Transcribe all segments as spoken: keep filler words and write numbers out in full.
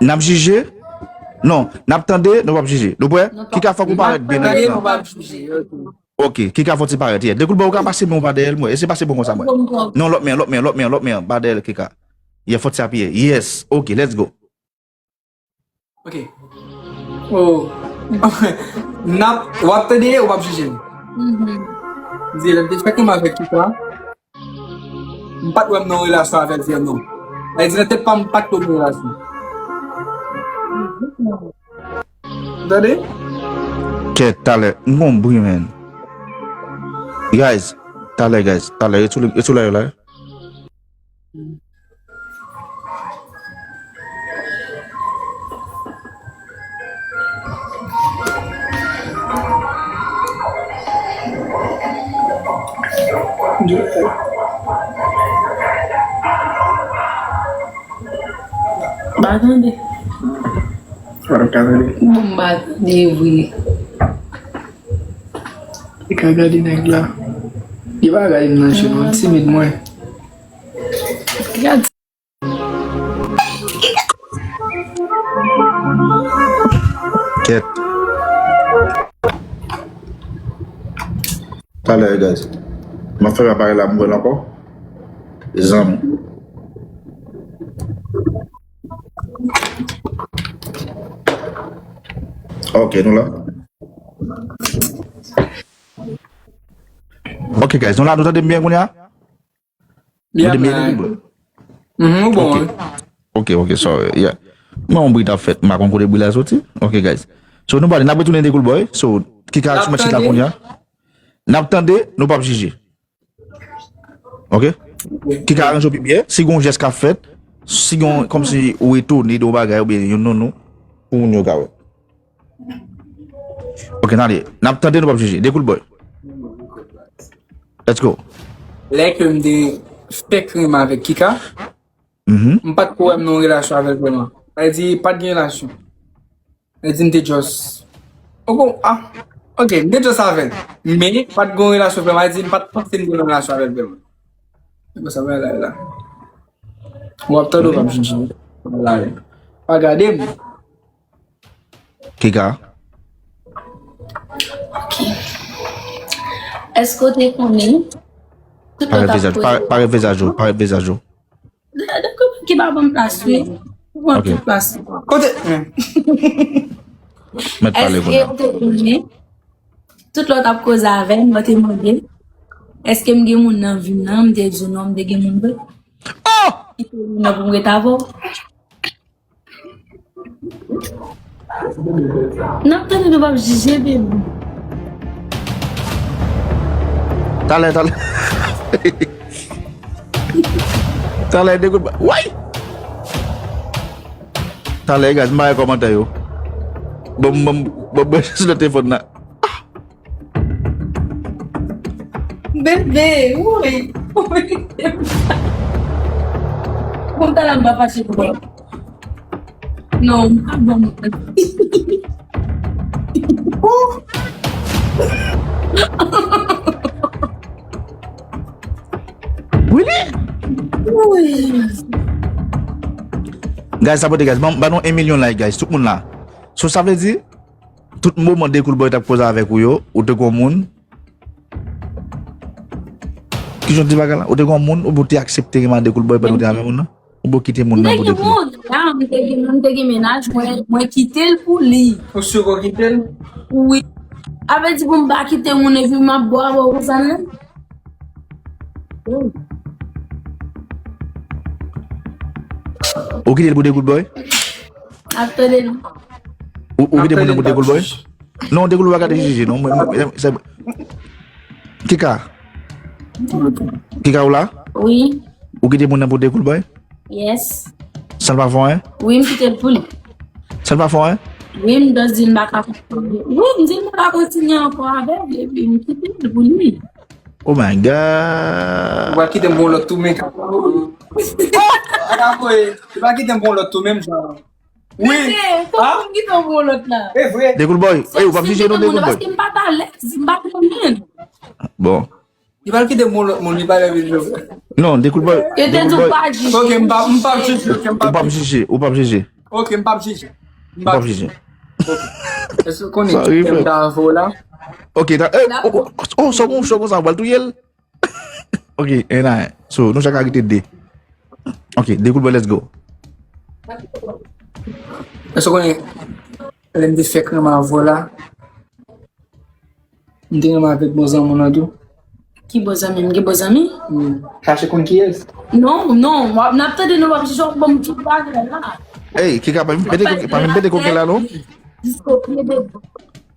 N ap jije? Non, n ap tande, nou p ap jije. Nou prè? Kika, fòk ou parèt byen nan ekran. Ok, Kika, fò ti parèt, yeah. Dekoulbòy, ou ka pase men w pa dèyè l, mwen. Eseye pase bon konsa, mwen. Non, lòt men, lòt men, lòt men, lòt men, pa dèyè l, Kika. Yeah, fò ti apiye. Yes, ok, let's go. Ok. Oh. N ap, w ap tande, ou p ap jije m. Di, lè m te fèk renmen avèk Kika, m pa t wè m nan yon relasyon avè l vrèman. Sa vle di, nan tèt pa m, m pa t wè m nan relasyon. Tande? Kèt, talè, m gon bri, man. Guys, talè, guys, talè, e sou, e sou la yo la. Ba tande. Wap ka tande. Bon, m pa tande vre. Li ka gade nèg la. Li pa gade m nan je non, timid mwen. Gad. Kèt. Talè, guys. M ap fè apayè la, m wè l ankò. Zanmi. Ok, nou la. Ok, guys, nou la, nou tande m byen kounye a? Nou tande m byen, Dekoulbòy? Mhm, bon. Ok, ok, sorry, yeah. Mwen, yon bri t ap fèt, m pa konn kote bri la soti. Ok, guys. So, nou pale, n ap retounen Dekoulbòy. So, Kika sou mèt sit la kounye a. N ap tande, nou p ap jije. Ok? Kika aranje w pi byen. Si gon jès k ap fèt, si gon, kòmsi ou etone de yon bagay oubyen yon non nou, pou moun yo ka wè. Ok, n ale. N ap tande, nou p ap jije. Dekoulbòy. Let's go. Lè ke m te fèk renmen avèk Kika, m pa t ko wè m nan yon relasyon avè l vrèman. Sa vle di, pa t gen relasyon. Sa vle di, m te just. Oh, bon, ah, ok, m te just avè l. Men, pa t gen yon relasyon vrèman. Sa vle di, m pa t panse m te nan yon relasyon avè l vrèman. Se konsa bagay la ye la. W ap tande, w p ap jije. Pa gade m. Kika. Ok. Èske w te konnen tout lòt ap koze? Parèt vizaj ou, parèt vizaj ou. Dakò, ki pa ban m plas, wi. Ou pran tout plas. Kote? Mèt pale kounye a. Èske w te konnen tout lòt ap koze avè m, mwen te mande, èske m gen moun nan vi m nan, m te di w non, m te gen moun vre. Oh! Ki te moun nan pou m ret avè w. N ap tande, nou p ap jije, baby. Talè, talè. Talè, dekout. Way! Talè, guys, m pa wè kòmantè yo. Bon, bon, bon, bon, sou lòt telefòn nan. Bebe, woy. Bon, talè m pa fache pou ou. Non, m pa bon. Really? Woy. Guys, sapote, guys. Ban, ban nou en milyon like, guys. Tout moun la. So, sa vle di, tout moman Dekoulbòy t ap koze avèk ou yo, ou te gon moun. Kijan w di bagay la? Ou te gon moun, ou te aksepte renmen Dekoulbòy pandan ou te avè moun nan? Ou te kite moun nan pou Dekoulbòy? M te gen moun, la, m te gen, m te gen mennaj, mwen, mwen kite l pou li. Ou sure w kite l? Wi. Sa vle di pou m pa kite moun epi m ap bò avè w konsa menm? Ou kite l pou Dekoulbòy? Ap tande nou. Ou, ou kite moun nan pou Dekoulbòy? Non, Dekoulbòy pa ka te jije, non. Mwen, mwen, se, Kika. Kika, ou la? Wi. Ou kite moun nan pou Dekoulbòy? Yes. San l pa fè anyen? Wi, m kite l pou li. San l pa fè anyen? Wi, m just di m pa ka kontinye. Wi, m di m pa ka kontinye ankò avè l, epi m kite l pou li. Oh my God. Ou pa kite m pou yon lòt tou, men. Oh! Ou pa kite m pou yon lòt tou, menm jan. Wi. Bebe, fòk moun kite yon pou yon lòt la. E vre. Dekoulbòy. Ey, ou p ap jije non, Dekoulbòy. Paske m pa t alèz, m pa t renmen l. Bon. Li pral kite m pou yon lòt moun, li pa renmen l. Non, Dekoulbòy. Yo te di w pa jije. Ok, m pa, m p ap jije, ok, m p ap jije. Ou p ap jije, ou p ap jije. Ok, m p ap jije. M Ou p ap jije. Ok. Èske w konnen ki tèm m ta avè w la? Ok, ta, eh, oh, oh, oh, sò kon, sò konsa, w pral touye l. Ok, e na, so, nou chak la rete de. Ok, de kout bòy, let's go. Èske w konnen lè m te fè krenm avè w la? M te renmen avèk bon zanmi w lan tou. Ki bon zanmi m? Gen bon zanmi? Chache konn kiyès. Non, non, w ap, n ap tande nou w ap jije w ap ban m tout bagay la. Ey, Kika, pa vin pete koke, pa vin pete koke la non. Jisko pye de.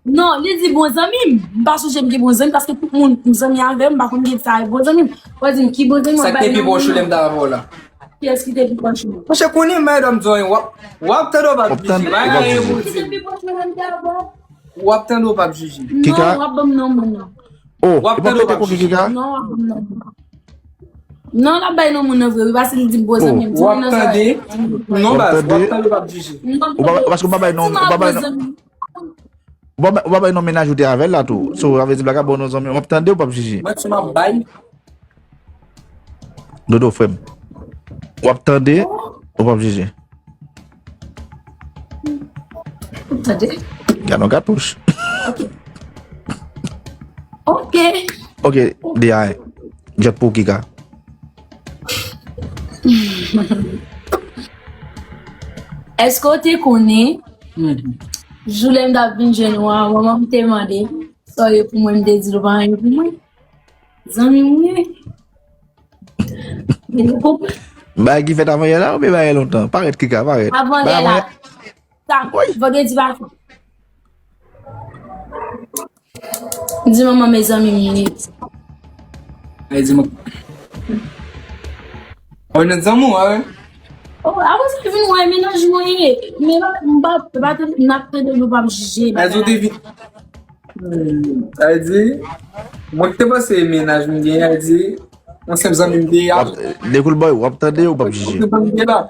Non, li di bon zanmi m. M pa sonje m gen bon zanmi paske tout moun m zanmi avè m, m pa konn gen sa e bon zanmi m. W ap di m ki bon zanmi m. Sa k te pi pwòch ou lè m t avè w la? Kiyès ki te pi pwòch ou? Monchè, konnen m pa di w anyen. W ap, w ap tande w p ap jije. Pa gen anyen pou w Ki te di. Pi pwòch ou lè m te avè w? W ap tande w p ap jije. Kika? Non, w ap ban m non moun nan. Oh, W ap e pa tande w pete p ap koke jije. Kika? Non, w ap ban m non moun nan. Non, l ap bay non moun nan vre wi, paske li di m bon zanmi m. W ap tande. Non, baz, w ap tande w p ap jije. Ou pa, paske ou pa bay non, ou pa bay non. Ou pa, ou pa bay non mennaj ou te avè l la tou. So, sa vle di blaga bon non zanmi, w ap tande ou p ap jije. Mwen, si m ap bay. Dodo, frè m. W ap tande ou p ap jije. Tande. Gad yon katouch. Ok. Ok, D A. Jèt pou Kika. Èske w te konnen jou lè m t ap vin jwenn ou a, manman m te mande sa w ye pou mwen, m te di l ou pa anyen pou mwen. Zanmi m ou ye. Men nou konprann. Bagay ki fèt avan yè la oubyen bagay lontan? Parèt Kika, parèt. Avan yè la. Sa, vandredi pase. M di manman mezanmi m ye. Ay, di mwen. Ou nan zanmi w, a, wi? Oh, avan sa vin wè mennaj mwen ye. Men pa, m pa, pa te, n ap tande nou p ap jije. Ay, di w te vin. Ay, di, mwen ki te panse mennaj m gen, ay, di, yon senp zanmi m te ye. W ap, de kout bòy, w ap tande ou p ap jije. Yon senp zanmi m te la.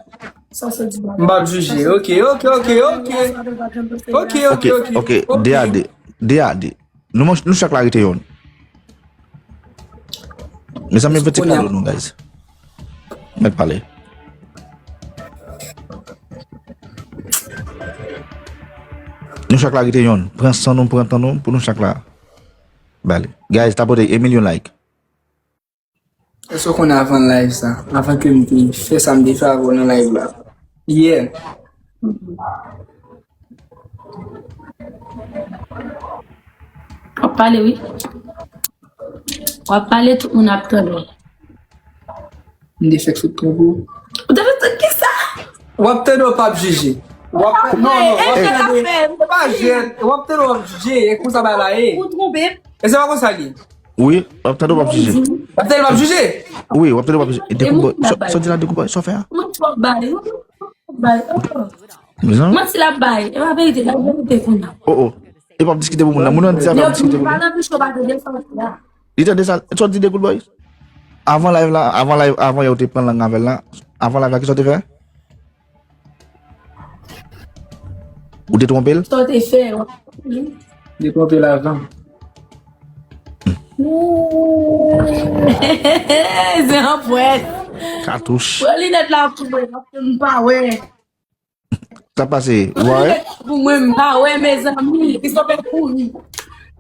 Sa se di M p ap jije. Ok, ok, ok, ok. Ok, ok, Ok, ok. ok, de a de. De a de. Nou, manch- nou chak la rete yonn. Mezanmi, fè ti kado nou, guys. Mèt pale. Nou chak la rete yonn. Pran san nou, pran tan nou, pou nou chak la. Bale. Guys, tapote un million like. Èske w konnen avan live sa, avan ke m te fè sa m te fè avè w nan live la? Yeah. W ap pale, wi. W ap pale, tout moun ap tande w. M te fèk sot twonpe w. Ou te fèk sot kisa? W ap tande w p ap jije. W ap, non, non, w ap tande. Pa jèt, w ap tande w p ap jije. E konsa bagay la ye. Ou twonpe m? E se pa konsa li ye. Wi, w ap tande w p ap jije. W ap tande w p ap jije. Wi, w ap tande w p ap jije. E dekout bòy. Sa w di la dekout bòy, sa w fè a? Mwen twò bay, mwen twò bay. Oh. Mezanmi. Manti l ap bay. E pa verite, la verite kounye a. Oh, oh. E p ap diskite pou moun nan. Moun nan di sa, p ap diskite pou moun nan. Yo pa nan pich yo pa te defann la. Li tande sa, sa w di dekout bòy? Avan live la, avan live, avan yè w te pran lang avè l la, avan live la, kisa w te fè? Ou te twonpe l? Sa w te fè? Li twonpe l avan. Se anpwèt. Katouch. Pran linèt la pou mwen, paske m pa wè. Sa pase, ou pa wè? Pou mwen, m pa wè, mezanmi. Christopher kouri.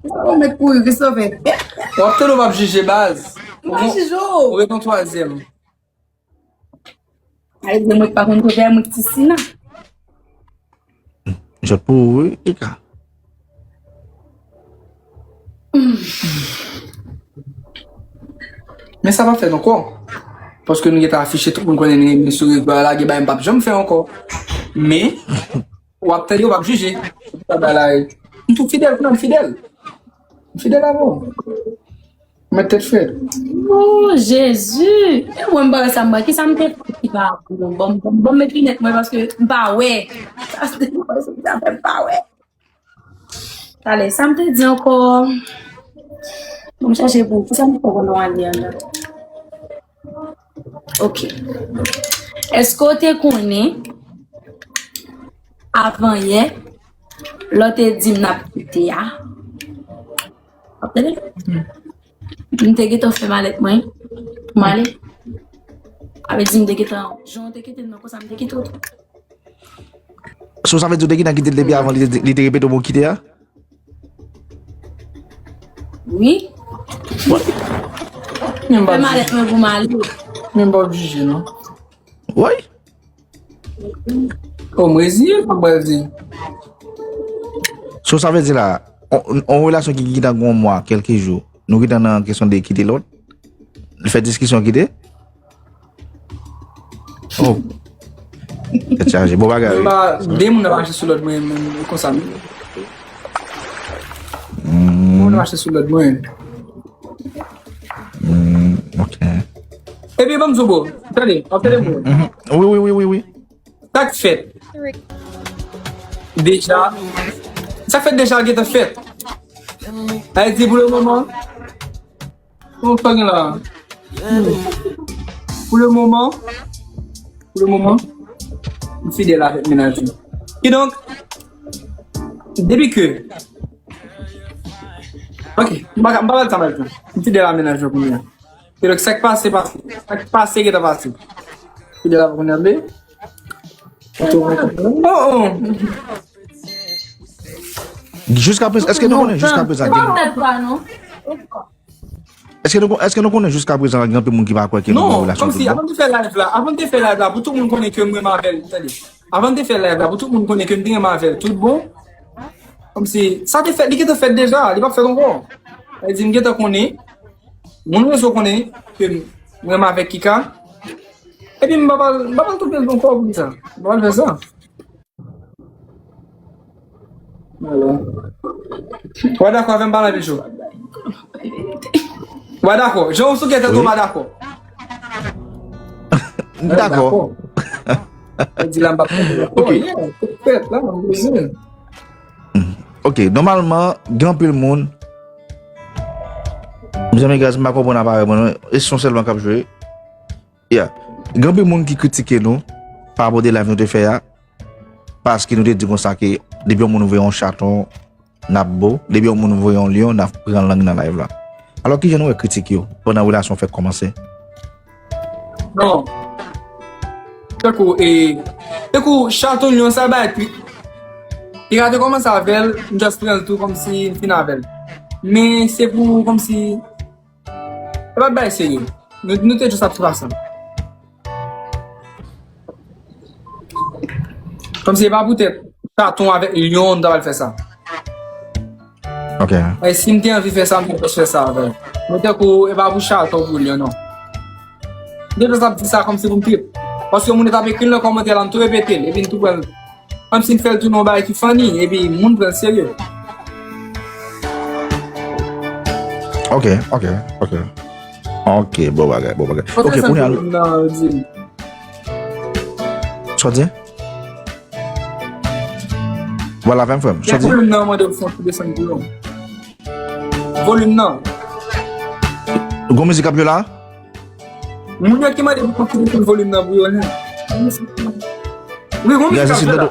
Christopher mèt kouri, Christopher. W ap tande w p ap jije baz. M pa jije w. Ou ret yon twazyèm. Ay, mwen pa konn kote mwen ti Sina. Jòt pou ou, wi, Ika. Men sa pa fèt ankò. Paske nou gentan afiche, tout moun konnen nou, nou sou rezo a la, gen bagay m p ap janm fè ankò. Men, w ap tande, w p ap jije. Sa bagay la ye. M tou fidèl, kounye a m fidèl. M fidèl avè w. Mèt tèt frèt. Oh, Jezi! E mwen, m pa wè sa m wè. Kisa m te fè ki pa bon? Bon, bon, bon, met linèt mwen paske m pa wè. Sa se te sa fè m pa wè. Talè, sa m te di ankò? Bon, m chache pou ki sa m te konn wè an la. Ok. Èske w te konnen avan yè, lè w te di m n ap kite a? W ap tande? M te gentan fè malèt mwen pou m ale. Sa vle di m te gentan, jan w te kite m nan konsa, m te kite w tou. So, sa vle di w te gentan kite l depi avan li te, li te repete w bon kite a? Wi. Men m pa Fè malèt mwen pou m ale. Men m pa jije non. Woy. O m reziye sa m pral di. So, sa vle di la, on, on relasyon ki gentan gen yon mwa, kèlke jou, nou gentan nan kesyon de kite lòt, fè diskisyon kite. Oh. Tèt chaje. Bon bagay, Men wi. ba de moun ap mache sou lòt mwen menm konsa. De moun ap mache sou lòt mwen. Hmm, ok. Epi ban m di w bro, tande, ap tande mwen. Mhm. Wi, wi, wi, wi, wi. Sa k fèt deja, sa k fèt deja gentan fèt. Sa vle di pou le moman, Bon, pa gen la. Pou le moman, pou le moman, m fidèl avèk mennaj mwen. Kidonk, depi ke, ok, m pa ka, m pa pral travay pou m fidèl a mennaj mwen kounye a. Kidonk, sa k pase, pase. Sa k pase, gentan pase. Fidèl avèk kounye a, be. Oh, oh. Jiska prezan, èske nou konnen jiska prezan gen Tèt pa non. Èske nou, èske nou konnen jiska prezan gen anpil moun ki pa kwè ke nou gen Non, relasyon kòmsi tout bon? Avan m te fè live la, avan m te fè live la, pou tout moun konnen ke m renmen avè l, tande. Avan m te fè live la, pou tout moun konnen ke m te renmen avè l, tout bon. Kòmsi, sa te fèt, li gentan fèt deja, li p ap fèt ankò. Sa vle di, m gentan konnen, moun rezo konnen ke m renmen avèk Kika. Epi m pa pral, m pa pral toupe l ankò pou sa. M pa pral fè sa. Ou pa dakò avè m, pale pi cho. Ou pa dakò. Jan ou sou kè tèt ou pa dakò. M dakò. Ou di la m pa dakò. Ok. Yeah, se fèt la, m bezwen. Ok, nòmalman, gen anpil moun. Mezanmi, guys, m pa konprann aparèy mwen, non. E son sèlman k ap jwe. Yeah. Gen anpil moun ki kritike nou pa rapò de live nou te fè a. Paske nou te di konsa ke depi yon moun voye yon chaton, n ap bo. Depi yon moun voye yon lyon, n ap pran lang nan live la. Alò, kijan nou wè kritik yo pandan relasyon fèk kòmanse? Non. Tankou, e, tankou chaton lyon sa bay pi. Li ka te kòmanse avè l, m just pran l tou kòmsi m fin avè l. Men se pou kòmsi, e pa bay serye. Nou, nou te just ap sou pasan. Kòmsi e pa poutèt chaton avèk lyon nou ta pral fè sa. Ok. E si m te anvi fè sa, m te fè sa avè l. Men tankou e pa pou chaton pou lyon, non. M te just ap di sa kòmsi pou m trip. Paske moun yo t ap ekri l nan kòmantè la, m tou repete l, epi m tou pran l. Kòmsi m fè l tounen yon bagay ki funny, epi moun pran l serye. Ok, ok, ok. Ok, bon bagay, bon bagay. Ok, kounye a. Nan di. Sa w di? Wala avè m, frè m. Sa w di? Volim nan mande w fè yon ti desann pou yo. Volim nan. Gon mizik ap jwe la? Moun yo ki mande pou fè yon ti desann volim nan pou yo, non. Wi, gon mizik ap jwe la.